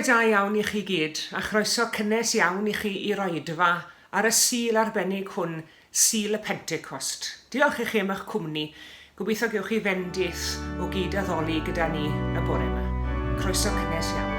da iawn i chi gyd, a chroeso cynnes iawn i chi i'r oedfa ar y Sul arbennig hwn, Sul y Pentecost. Diolch i chi am eich cwmni. Gobeithio gewch chi fendith o gyd-addoli gyda ni y bore yma. Croeso cynnes iawn.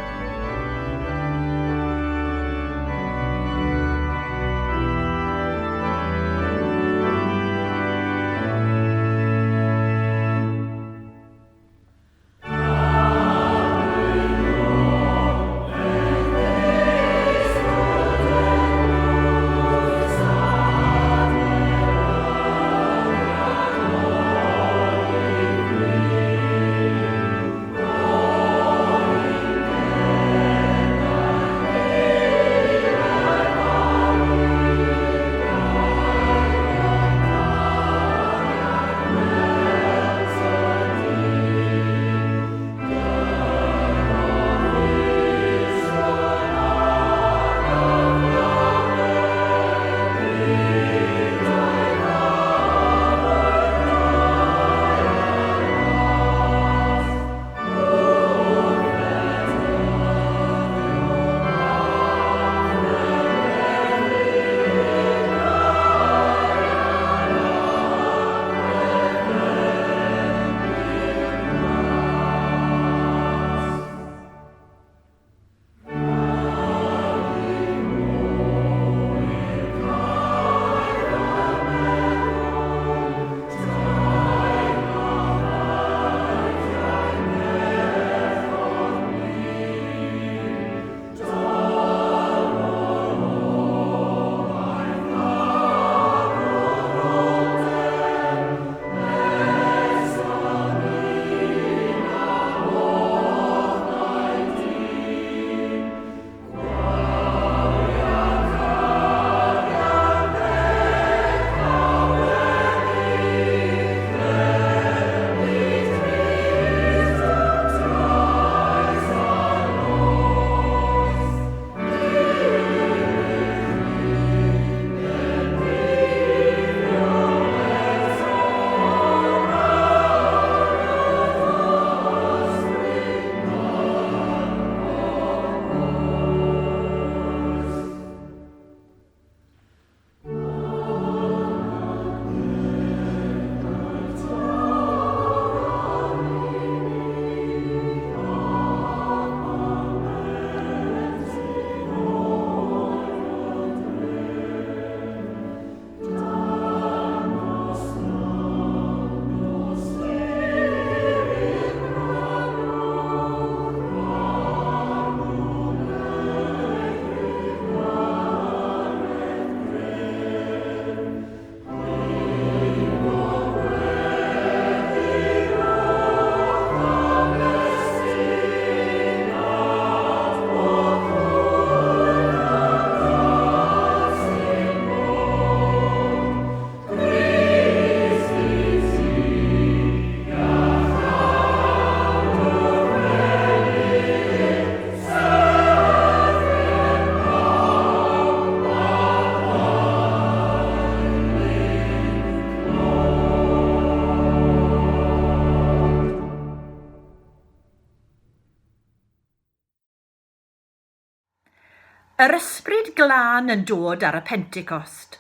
Yr Ysbryd Glân yn dod ar y Pentecost.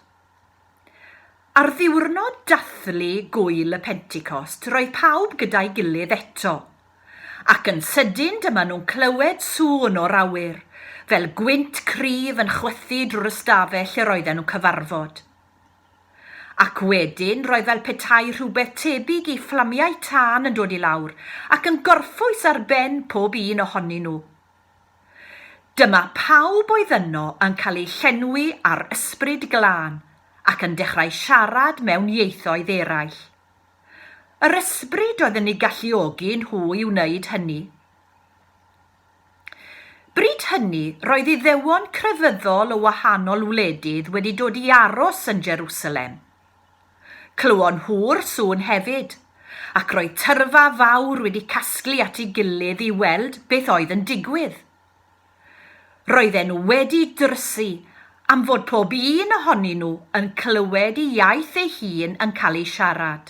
Ar ddiwrnod dathlu gŵyl y Pentecost roedd pawb gyda'i gilydd eto. Ac yn sydyn dyma nhw'n clywed sŵn o'r awyr, fel gwynt cryf yn chwythu drwy'r ystafell lle roedden nhw'n cyfarfod. Ac wedyn roedd fel petai rhywbeth tebyg i fflamiau tân yn dod i lawr ac yn gorffwys ar ben pob un ohonyn nhw. Dyma pawb oedd yno yn cael eu llenwi â'r Ysbryd Glân ac yn dechrau siarad mewn ieithoedd eraill. Yr Ysbryd oedd yn eu galluogi nhw i wneud hynny. Bryd hynny, roedd Iddewon crefyddol o wahanol wledydd wedi dod i aros yn Jerwsalem. Clywon nhw'r sŵn hefyd, ac roedd tyrfa fawr wedi casglu at ei gilydd i weld beth oedd yn digwydd. Roedden nhw wedi drysu am fod pob un ohonyn nhw yn clywed ei iaith ei hun yn cael ei siarad.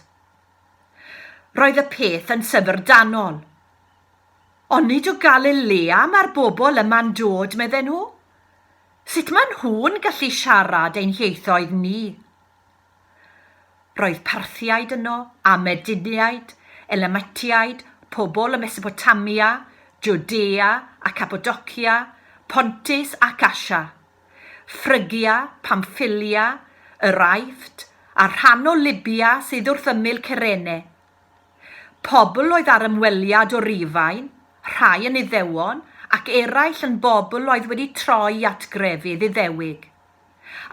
Roedd y peth yn syfrdanol. Onid o Galilea mae'r bobl yma'n dod, medden nhw? Sut maen nhw'n gallu siarad ein hieithoedd ni? Roedd Parthiaid yno, a Mediniaid, Elamitiaid, pobl o Mesopotamia, Jwdea a Capadocia, Pontus ac Asia, Ffrygia, Pamffilia, yr Aifft, a rhan o Libya sydd wrth ymyl Cyrene. Pobl oedd ar ymweliad o Rufain, rhai yn Iddewon ac eraill yn bobl oedd wedi troi at grefydd Iddewig,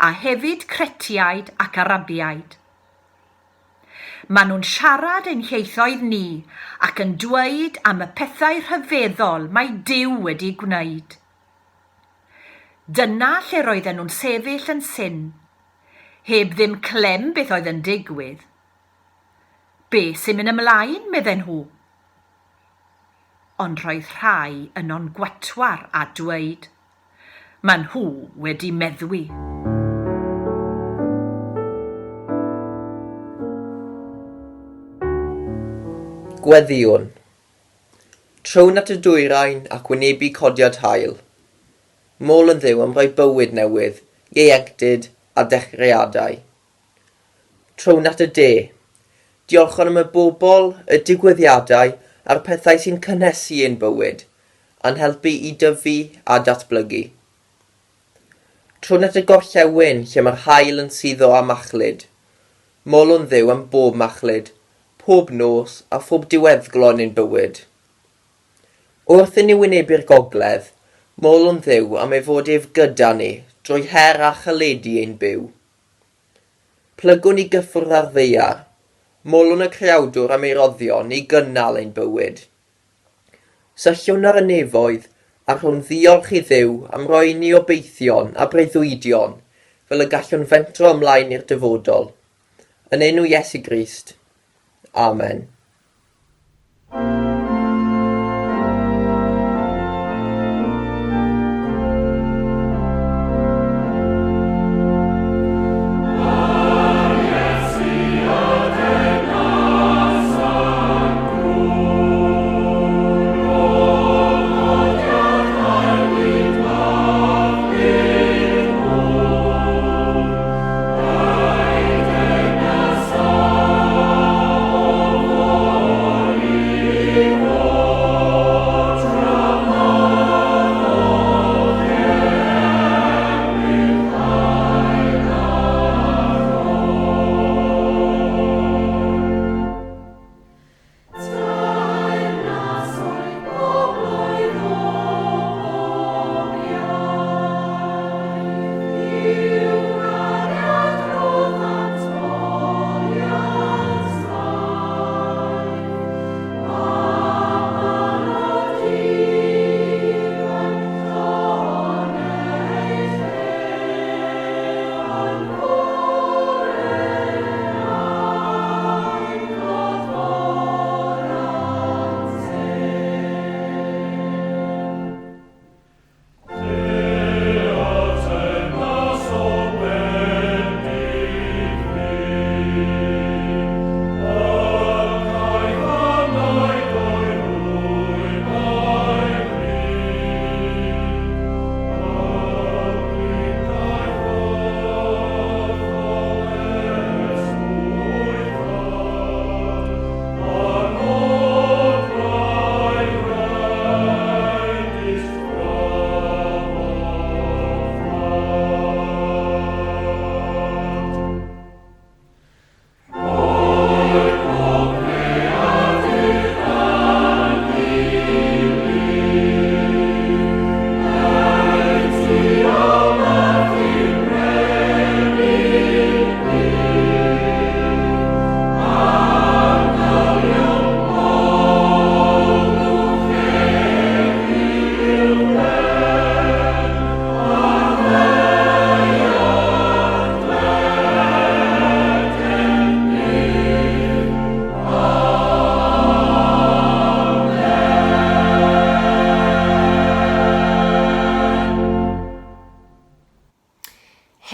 a hefyd Cretiaid ac Arabiaid. Maen nhw'n siarad ein hieithoedd ni ac yn dweud am y pethau rhyfeddol mae Duw wedi gwneud. Dyna lle roedden nhw'n sefyll yn syn, heb ddim clem beth oedd yn digwydd. Be sy'n mynd ymlaen, medden nhw. Ond roedd rhai yno'n gwatwar a dweud, Maen nhw wedi meddwi. Gweddïwn. Trown at y dwyrain ac wynebu codiad haul. Mol yn Dduw am roi bywyd newydd, ieuenctid a dechreuadau. Trown at y de. Diolchwn am y bobl, y digwyddiadau a'r pethau sy'n cynhesu ein bywyd, a'n helpu i dyfu a datblygu. Trown at y gorllewin lle mae'r haul yn suddo â machlud. Molwn Dduw am bob machlud, pob nos a phob diweddglo yn ein bywyd. Wrth i ni wynebu'r gogledd, molwn Dduw am ei fod ef gyda ni drwy her a chaledi ein byw. Plygwn i gyffwrdd â'r ddaear, molwn y Creawdwr am ei roddion i gynnal ein bywyd. Sylliwn ar y nefoedd a rhown ddiolch i Dduw am roi i ni obeithion a breuddwydion fel y gallwn fentro ymlaen i'r dyfodol. Yn enw Iesu Grist. Amen.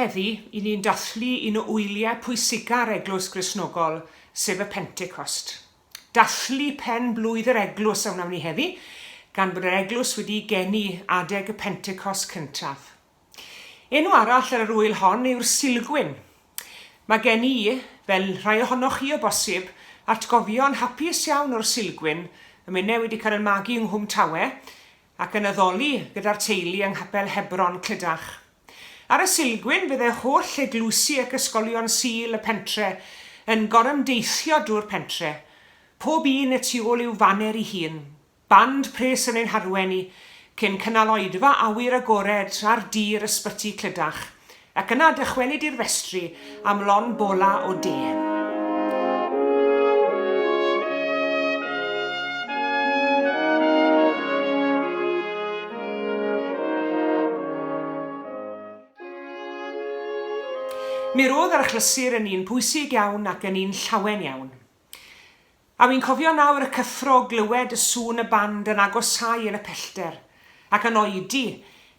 Heddi, i ni'n dathlu un o wyliau pwysica'r Eglwys Gristnogol, sef y Pentecost. Dathlu pen blwydd yr Eglwys a wnawn ni heddi. gan bod yr eglwys wedi'i geni adeg y Pentecost cyntaf. Enw arall ar yr ŵyl hon yw'r Sulgwyn. Mae gen i, fel rhai ohonoch chi o bosib, atgofion hapus iawn o'r Sulgwyn, y minne wedi cael yn magu yng Nghwm Tawe, ac yn addoli gyda'r teulu yng Nghapel Hebron, Clydach. Ar y Sulgwyn fydde holl eglwysi ac ysgolion Sul y pentre yn gorymdeithio drwy'r pentre, pob un y tu ôl i'w faner ei hun. Band pres yn ein harwen ni, cyn cynnal oedfa awyr agored ar dir Ysbyty Clydach, ac yna dychwelyd i'r festri am lond bola o de. Mi roedd yr achlysur yn un pwysig iawn ac yn un llawen iawn. A wi'n cofio nawr y cyffro o glywed y sŵn y band yn agosáu yn y pellter, ac yn oedi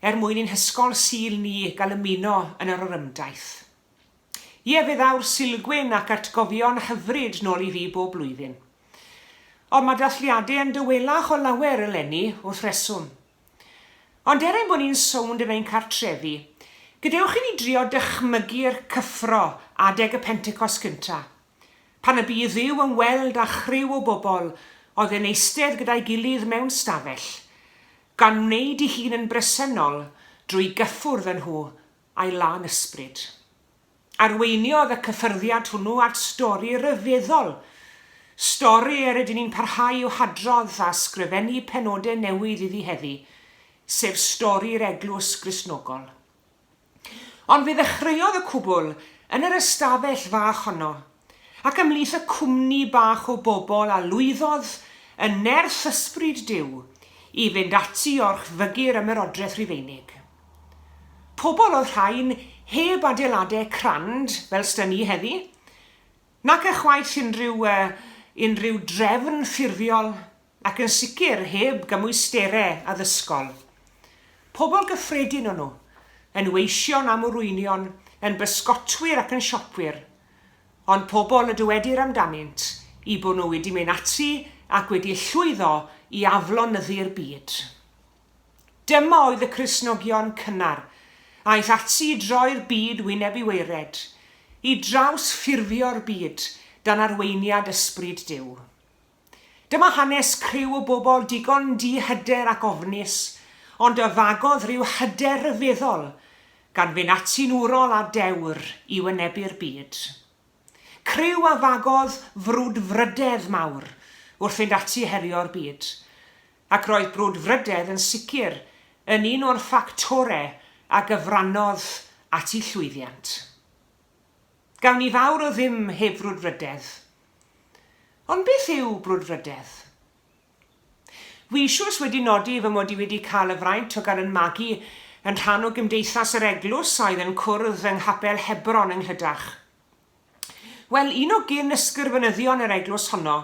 er mwyn i'n hysgol Sul ni gael ymuno yn yr orymdaith. Ie, fe ddaw'r Sulgwyn ac atgofion hyfryd nôl i fi bob blwyddyn. Ond mae dathliadau yn dawelach o lawer eleni, wrth reswm. Ond er ein bod ni'n sownd yn ein cartrefi, gadewch i ni drio dychmygu'r cyffro adeg y Pentecost gynta'. Pan y bu Dduw yn weld â chriw o bobl oedd yn eistedd gyda'i gilydd mewn stafell, gan wneud ei hun yn bresennol drwy gyffwrdd â nhw a'i lân ysbryd. Arweiniodd y cyffyrddiad hwnnw at stori ryfeddol, stori yr ydyn ni'n parhau i'w hadrodd a sgrifennu penodau newydd iddi heddi, sef stori'r Eglwys Gristnogol. Ond fe ddechreuodd y cwbl yn yr ystafell fach honno, ac ymhlith y cwmni bach o bobl a lwyddodd yn nerth ysbryd Duw i fynd ati i orchfygu'r Ymerodraeth Rufeinig. Pobl oedd rhain heb adeiladau crand fel s'da ni heddi, nac ychwaith unrhyw, unrhyw drefn ffurfiol Ac yn sicr heb gymwysterau addysgol. Pobl gyffredin o'n nhw, yn weision a morwynion, yn bysgotwyr ac yn siopwyr. Ond pobl y dywedir amdanynt eu bod nhw wedi mynd ati ac wedi llwyddo i aflonyddu'r byd. Dyma oedd y Cristnogion cynnar, aeth ati i droi'r byd wyneb i waered, i drawsffurfio'r byd dan arweiniad Ysbryd Duw. Dyma hanes criw o bobl digon di-hyder ac ofnus, ond a fagodd rhyw hyder ryfeddol, gan fynd ati'n wrol a dewr i wynebu'r byd. Criw a fagodd frwdfrydedd mawr wrth fynd ati i herio'r byd, ac roedd brwdfrydedd yn sicr yn un o'r ffactorau a gyfrannodd at eu llwyddiant. Gawn ni fawr o ddim heb frwdfrydedd. Ond beth yw brwdfrydedd? Wi eisoes wedi nodi fy mod i wedi cael y fraint o gael yn magu yn rhan o Gymdeithas yr Eglwys a oedd yn cwrdd yng Nghapel Hebron yng Nghlydach. Wel, un o gyn ysgrifenyddion yr eglwys honno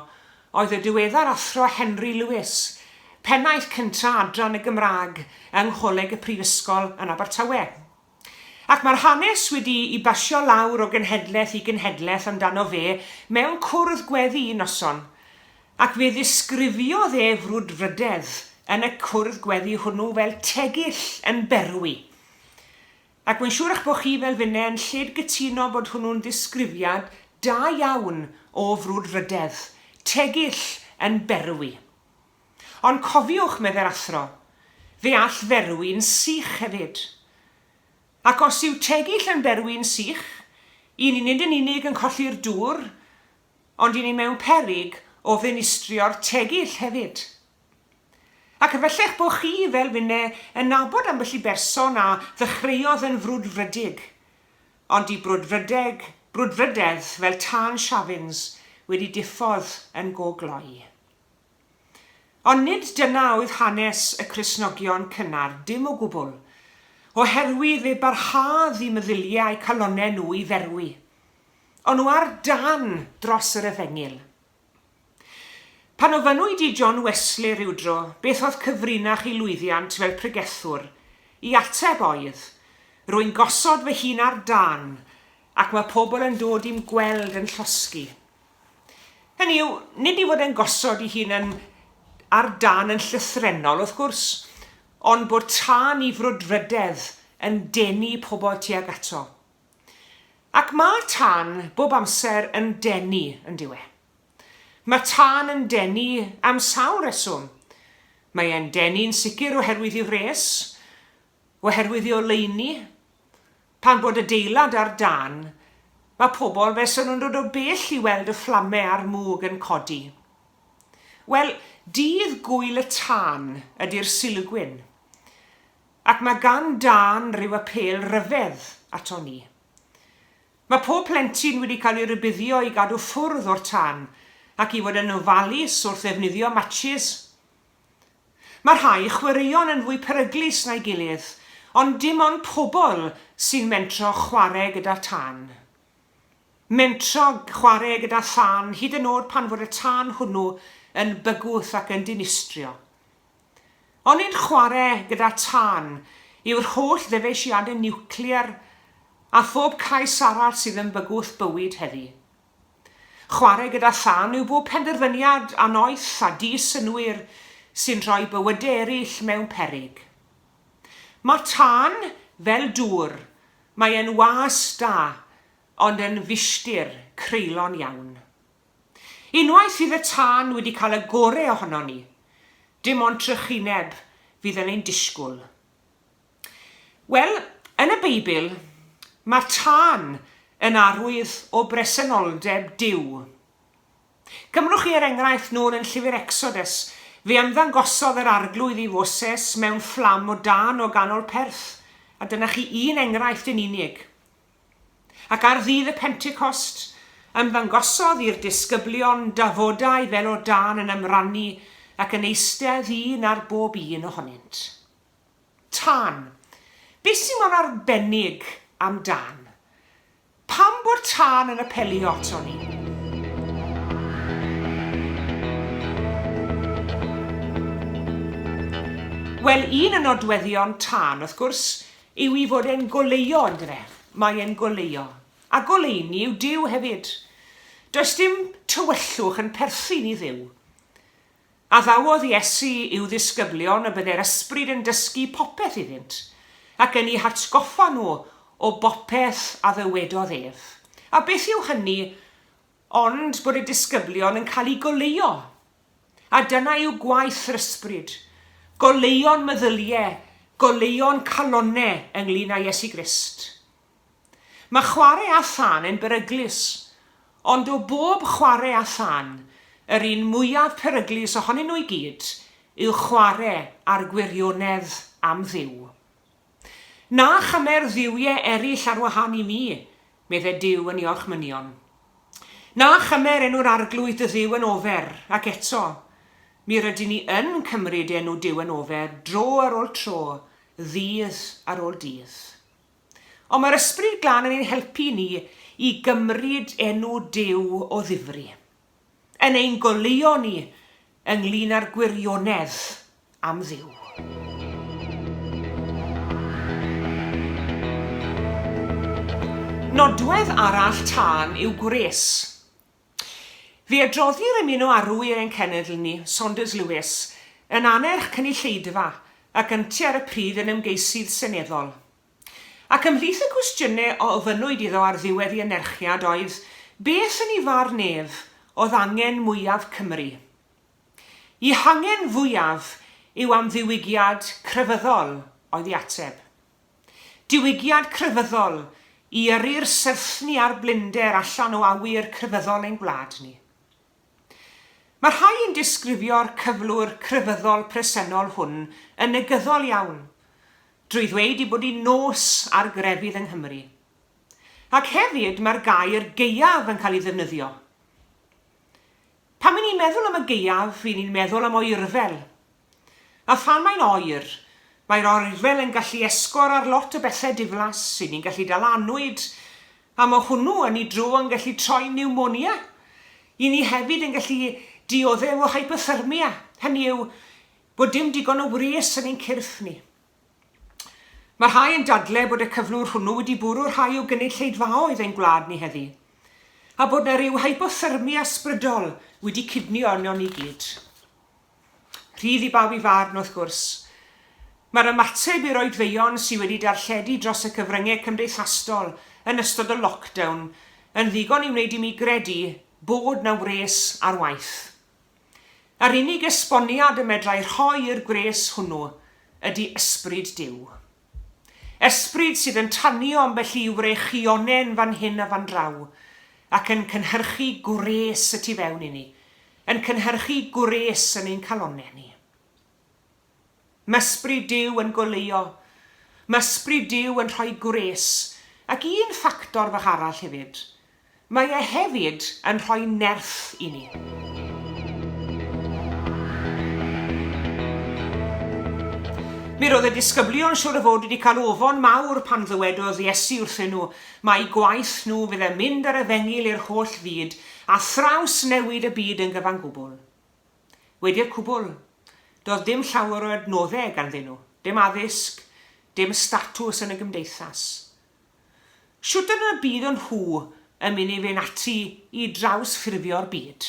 oedd y diweddar Athro Henry Lewis, pennaeth cynta adran y Gymraeg yng Ngholeg y Prifysgol yn Abertawe. Ac mae'r hanes wedi i basio lawr o genhedlaeth i genhedlaeth amdano fe mewn cwrdd gweddi un noson, ac fe ddisgrifiodd e frwdfrydedd yn y cwrdd gweddi hwnnw fel tegill yn berwi. Ac wy'n siŵr eich bod chi fel finne yn lled gytuno bod hwnnw'n ddisgrifiad da iawn o frwdfrydedd, tegill yn berwi. Ond cofiwch, meddai'r athro, fe all ferwi'n sych hefyd. Ac os yw tegill yn berwi'n sych, i ni nid yn unig yn colli'r dŵr, ond i ni mewn peryg o ddinistrio'r tegill hefyd. Ac efallai'ch bod chi, fel finne, yn nabod ambell i berson a ddechreuodd yn frwdfrydig, ond i brwdfrydeg, brwdfrydedd fel tân siafins wedi diffodd yn go gloi. Ond nid dyna oedd hanes y Cristnogion cynnar, dim o gwbl, oherwydd fe barhaodd i meddyliau a'u calonnau nhw i ferwi. O'n nhw ar dân dros yr Efengyl. Pan ofynnwyd i John Wesley rywdro beth oedd cyfrinach ei lwyddiant fel pregethwr, ei ateb oedd, Rwy'n gosod fy hun ar dân, ac mae pobl yn dod i'm gweld yn llosgi. Hynny yw, nid ei fod e'n gosod ei hun yn ar dân yn llythrennol wrth gwrs, ond bod tân i frwdfrydedd yn denu pobl tuag ato. Ac mae tân bob amser yn denu, yn dyw e? Mae tân yn denu am sawl reswm. Mae e'n denu'n sicr oherwydd ei wres, oherwydd ei oleuni. Pan bod adeilad ar dân, mae pobl fel 'sen nhw'n dod o bell i weld y fflamau a'r mwg yn codi. Wel, dydd gŵyl y tân ydy'r Sulgwyn, ac mae gan dân rhyw apêl ryfedd aton ni. Mae pob plentyn wedi cael ei rybuddio i gadw ffwrdd o'r tân ac i fod yn ofalus wrth ddefnyddio matshis. Mae rhai chwaraeon yn fwy peryglus na'i gilydd, ond dim ond pobl sy'n mentro chwarae gyda tân. Mentro chwarae gyda thân hyd yn oed pan fod y tân hwnnw yn bygwth ac yn dinistrio. Onid chwarae gyda tân yw'r holl ddyfeisiadau niwclear a phob cais arall sydd yn bygwth bywyd heddi? Chwarae gyda thân yw bob penderfyniad annoeth a di-synnwyr sy'n rhoi bywydau eraill mewn peryg. Mae tân fel dŵr, mae e'n was da, ond yn filltir creulon iawn. Unwaith fydd y tân wedi cael y gore ohonon ni, dim ond trychineb fydd yn ein disgwyl. Wel, yn y Beibl, mae tân yn arwydd o bresenoldeb Duw. Cymrwch chi er enghraifft nôl yn Llyfr Exodus, fe ymddangosodd yr Arglwydd i Foses mewn fflam o dân o ganol perth, a dyna chi un enghraifft yn unig. Ac ar ddydd y Pentecost, ymddangosodd i'r disgyblion dafodau fel o dân yn ymrannu ac yn eistedd un ar bob un ohonynt. Tân. Beth sy'n mor arbennig am dân? Pam bod tân yn apelio ato ni? Wel, un o nodweddion tân, wrth gwrs, yw i fod e'n goleuo, yndyfe? Mae e'n goleuo. A goleuni yw Duw hefyd. Does dim tywyllwch yn perthyn i Dduw. Addawodd Iesu i'w ddisgyblion y byddai'r Ysbryd yn dysgu popeth iddynt, ac yn eu hatgoffa nhw o bopeth a ddywedodd ef. A beth yw hynny ond bod y disgyblion yn cael eu goleuo? A dyna yw gwaith yr Ysbryd, goleuo'n meddyliau, goleuo'n calonnau ynglŷn â Iesu Grist. Mae chwarae â thân yn beryglus, ond o bob chwarae â thân, yr un mwyaf peryglus ohonyn nhw i gyd yw chwarae â'r gwirionedd am Dduw. Na chymer dduwiau eraill ar wahân i mi, medde Duw yn ei orchmynion. Na chymer enw'r Arglwydd dy Dduw yn ofer, ac eto, mi rydyn ni yn cymryd enw Duw yn ofer dro ar ôl tro, ddydd ar ôl dydd. Ond mae'r Ysbryd Glân yn ein helpu ni i gymryd enw Duw o ddifri, yn ein goleuo ni ynglŷn â'r gwirionedd am Dduw. Nodwedd arall tân yw gwres. Fe adroddir am un o arwyr ein cenedl ni, Saunders Lewis, yn annerch cynulleidfa ac ynte ar y pryd yn ymgeisydd seneddol. Ac ymhlith y cwestiynau a ofynnwyd iddo ar ddiwedd ei anerchiad oedd, beth yn ei farn ef oedd angen mwyaf Cymru? Y hangen fwyaf yw am ddiwygiad crefyddol, oedd ei ateb. Diwygiad crefyddol i yrru'r syrthni a'r blinder allan o awyr crefyddol ein gwlad ni. Mae rhai yn disgrifio'r cyflwr crefyddol presennol hwn yn negyddol iawn, drwy ddweud ei bod hi'n nos ar grefydd yng Nghymru. Ac hefyd mae'r gair gaeaf yn cael ei ddefnyddio. Pan 'y ni'n meddwl am y gaeaf, 'y ni'n meddwl am oerfel. A phan mae'n oer, mae'r oerfel yn gallu esgor ar lot o bethau diflas, 'y ni'n gallu dal annwyd, a mae hwnnw yn ei dro yn gallu troi'n niwmonia. 'Y ni hefyd yn gallu dioddef o hypothermia, hynny yw, bod dim digon o wres yn ein cyrff ni. Mae rhai yn dadle bod y cyflwr hwnnw wedi bwrw rhai o gynulleidfaoedd ein gwlad ni heddi, a bod 'na ryw hypothermia ysbrydol wedi cudnio arnon ni gyd. Rhydd i bawb i farn, wrth gwrs. Mae'r ymateb i'r oedfeuon sydd wedi darlledu dros y cyfryngau cymdeithasol yn ystod y lockdown yn ddigon i wneud i mi gredu bod 'na wres ar waith. A'r unig esboniad y medrai rhoi i'r gwres hwnnw ydy ysbryd Duw. Ysbryd sydd yn tanio ambell i wreichionen fan hyn a fan draw, ac yn cynhyrchu gwres y tu fewn i ni, yn cynhyrchu gwres yn ein calonnau ni. Mae ysbryd Duw yn goleuo. Mae ysbryd Duw yn rhoi gwres. Ac un ffactor fach arall hefyd, Mae e hefyd yn rhoi nerth i ni. Mi roedd y disgyblion siŵr o fod wedi cael ofon mawr pan ddywedodd Iesu wrthyn nhw mai gwaith nhw fydd e mynd â'r efengyl i'r holl fyd a thrawsnewid y byd yn gyfan gwbl. Wedi'r cwbl, doedd dim llawer o adnoddau ganddyn nhw, dim addysg, dim statws yn y gymdeithas. Shwt yn y byd o'n nhw yn mynd i fynd ati i drawsffurfio'r byd?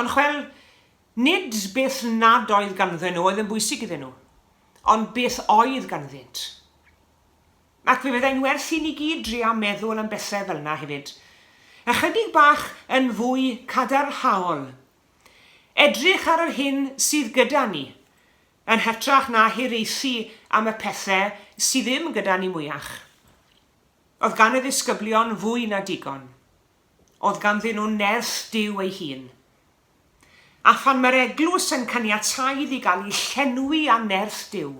Ond chwel, nid beth nad oedd ganddyn nhw oedd yn bwysig iddyn nhw, ond beth oedd ganddynt. Ac fe fyddai'n werth i ni gyd dria meddwl am bethau fel yna hefyd. Ychydig bach yn fwy cadarnhaol. Edrych ar yr hyn sydd gyda ni, yn hytrach na hiraethu am y pethe sy ddim gyda ni mwyach. Oedd gan y ddisgyblion fwy na digon. Oedd ganddyn nhw nerth Duw ei hun. A phan mae'r eglwys yn caniatáu iddi gael ei llenwi â nerth Duw,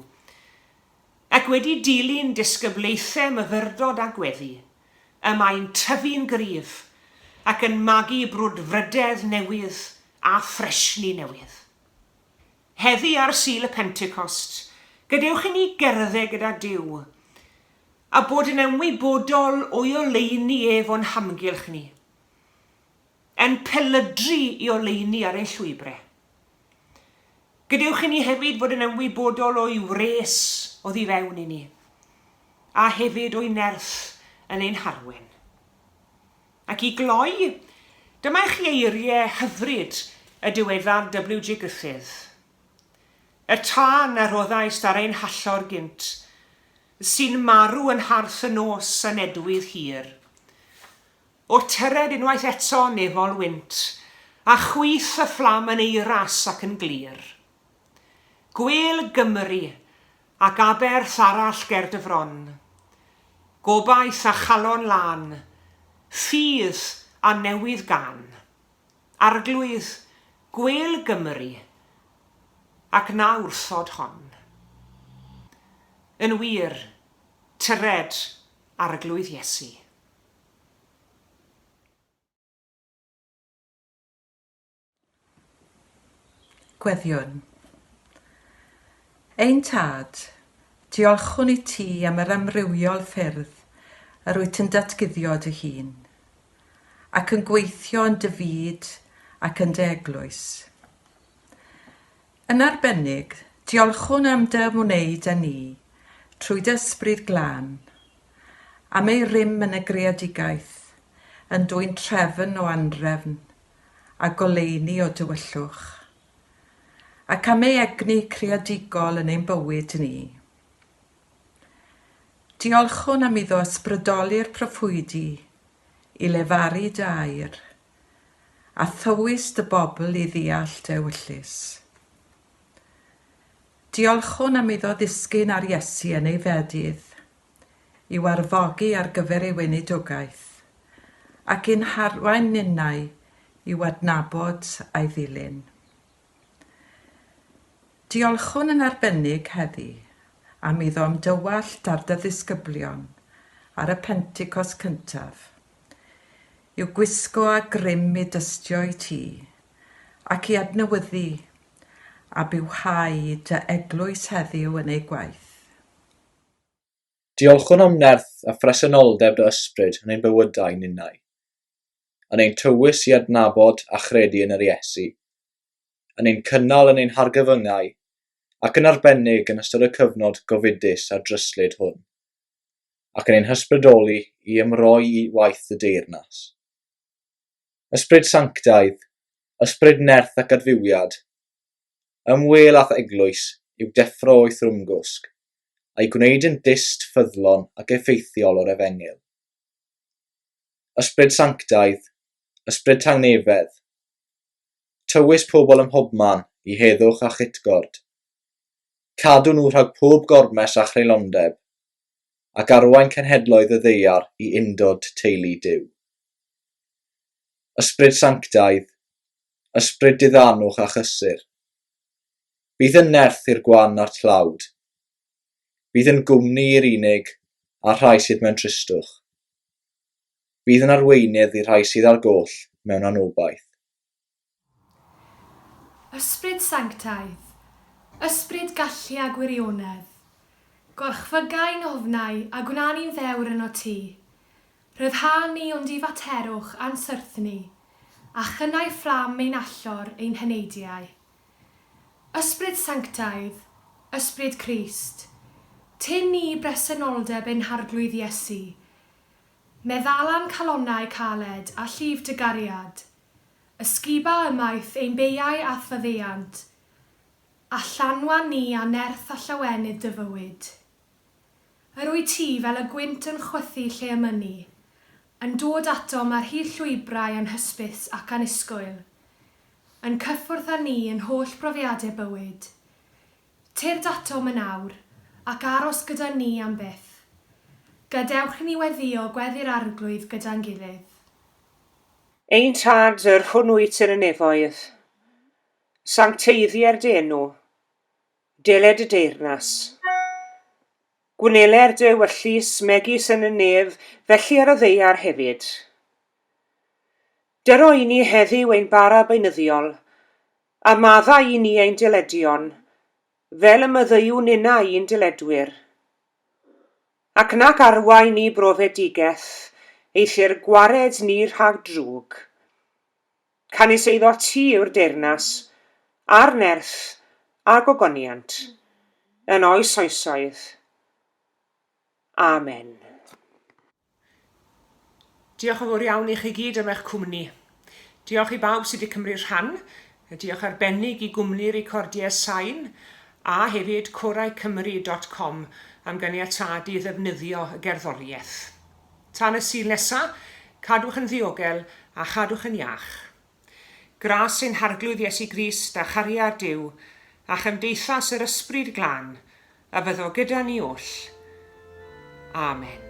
ac wedi dilyn disgyblaethau myfyrdod a gweddi, y mae'n tyfu'n gryf ac yn magu brwdfrydedd newydd a ffresni newydd. Heddi ar Sul y Pentecost, gadewch i ni gerdded gyda Duw a bod yn ymwybodol o'i oleuni ef o'n hamgylch ni, yn pelydru i oleuni ar ein llwybrau. Gadewch i ni hefyd fod yn ymwybodol o'i wres oddi fewn i ni, a hefyd o'i nerth yn ein harwen. Ac i gloi, dyma i chi eiriau hyfryd y diweddar WG Griffith. Y tân a roddaist ar ein hallor gynt, sy'n marw yn harth y nos yn edwydd hir. O tyred unwaith eto, nefol wynt, a chwyth y fflam yn eiras ac yn glir. Gwêl Gymru, Ac aberth arall ger dy fron. Gobaith a chalon lân, Ffydd a newydd gân. Arglwydd, gwêl Gymru, Ac na wrthod hon. Yn wir, tyred, Arglwydd Iesu. Gweddïwn. Ein Tad, diolchwn i ti am yr amrywiol ffyrdd yr wyt yn datguddio dy hun, ac yn gweithio yn dy fyd ac yn dy eglwys. Yn arbennig, diolchwn am dy ymwneud â ni trwy dy Ysbryd Glân, am ei rym yn y greadigaeth, yn dwyn trefn o anhrefn, a goleuni o dywyllwch, ac am ei egni creadigol yn ein bywyd ni. Diolchwn am iddo ysbrydoli'r proffwydi i lefaru dy air, a thywys dy bobl i ddeall dy ewyllys. Diolchwn am iddo ddisgyn ar Iesu yn ei fedydd, i'w arfogi ar gyfer ei weinidogaeth, ac i'n harwain ninnau i'w adnabod a'i ddilyn. Diolchwn yn arbennig heddi am iddo ymdywallt ar dy ddisgyblion ar y Pentecost cyntaf, i'w gwisgo â grym i dystio i ti, ac i adnewyddu a bywhau dy eglwys heddiw yn ei gwaith. Diolchwn am nerth a phresenoldeb dy Ysbryd yn ein bywydau ninnau, yn ein tywys i adnabod a chredu yn yr Iesu, yn ein cynnal yn ein hargyfyngau, ac yn arbennig yn ystod y cyfnod gofidus a dryslyd hwn, ac yn ein hysbrydoli i ymroi i waith dy deyrnas. Ysbryd Sanctaidd, Ysbryd nerth ac adfywiad, Ymwêl â'th eglwys i'w deffro o'i thrwmgwsg, a'i gwneud yn dyst ffyddlon ac effeithiol o'r Efengyl. Ysbryd Sanctaidd, Ysbryd Tangnefedd, tywys pobl ym mhobman i heddwch a chytgord. Cadw nhw rhag pob gormes a chreulondeb, ac arwain cenhedloedd y ddaear i undod teulu Duw. Ysbryd Sanctaidd, Ysbryd diddanwch a chysur. Bydd yn nerth i'r gwan a'r tlawd. Bydd yn gwmni i'r unig a'r rhai sydd mewn tristwch. Bydd yn arweinydd i'r rhai sydd ar goll mewn anobaith. Ysbryd Sanctaidd, Ysbryd gallu a gwirionedd, gorchfyga ein ofnau a gwna ni'n ddewr ynot ti. Rhyddha ni o'n difaterwch a'n syrthni, a chynnau fflam ein allor ein heneidiau. Ysbryd Sanctaidd, Ysbryd Crist, tyn ni i bresenoldeb ein Harglwydd Iesu. Meddala'n calonnau caled a llif dy gariad. Ysguba ymaith ein beiau a'th faddeuant, a llanwa ni â nerth a llawenydd dy fywyd. Yr wyt ti fel y gwynt yn chwythu lle y mynni, yn dod atom ar hyd llwybrau anhysbys ac annisgwyl, yn cyffwrdd â ni yn holl brofiadau bywyd. Tyrd atom yn awr, ac aros gyda ni am byth. Gadewch i ni weddïo gweddi'r Arglwydd gyda'n gilydd. Ein Tad, yr hwn wyt yn y nefoedd, sancteiddier dy enw, Deled y deyrnas. Gwneler dy ewyllys, megis yn y nef, felly ar y ddaear hefyd. Dyro i ni heddiw ein bara beunyddiol, a maddau i ni ein dyledion, fel y maddeuwn ninnau i'n dyledwyr. Ac nac arwain ni brofedigaeth, eithr gwared ni rhag drwg. Canys eiddo ti yw'r deyrnas, a'r nerth, a'r gogoniant, yn oes oesoedd. Amen. Diolch yn fawr iawn i chi gyd am eich cwmni. Diolch i bawb sydd wedi cymryd rhan, diolch arbennig i gwmni Recordiau Sain a hefyd coraucymru.com am ganiatâd i ddefnyddio y gerddoriaeth. Tan y Sul nesa, cadwch yn ddiogel a chadwch yn iach. Gras ein Harglwydd Iesu Grist a chariad Duw a chymdeithas yr Ysbryd Glân a fyddo gyda ni oll. Amen.